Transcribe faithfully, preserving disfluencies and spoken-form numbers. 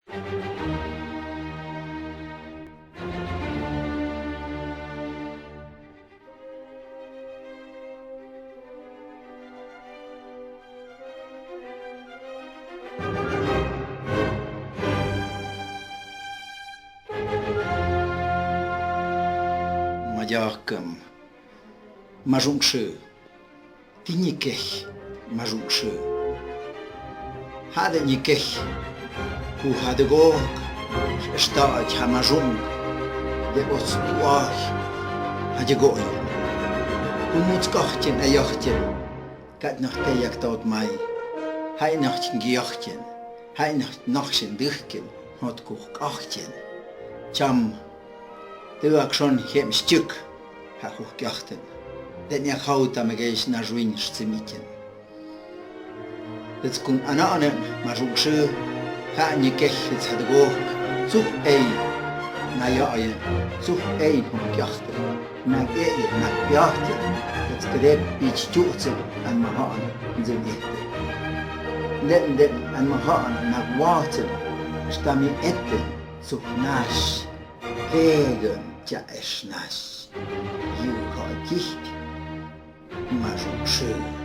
Mo dheagh-gheama, mar sin sibh. Duine eile, mar sin sibh. Tha duine eile, cò tha do dhòigh, 's tha e mar sin, de bhos uach, tha e gu h-àraidh. Cò mu do ghairm a dh'fhaicinn, ged nach tèid e dod math, tha e nach tèid gu h-àraidh, tha e nach, nach sin duine, no gu h-àraidh. Tha mi dol a dh'fheuchainn cheum stiùir, tha e gu h-àraidh. Dè nì a chòta mo gheis na shuain 's a' mhìdean. Is gun an anam mar sin sibh, tha an geis is tha do dhòigh, 's uair a, na dhèidh, 's uair a tha e gu h-àraidh, na dhèidh, na beachd, is gu robh bìd stiùirte an mo thàin, an sin eite. Lean, lean, an mo thàin, na bhàta, 's tha mi eadar, 's uair a-nis, cè gun deas nas, you got it, mar sin sibh.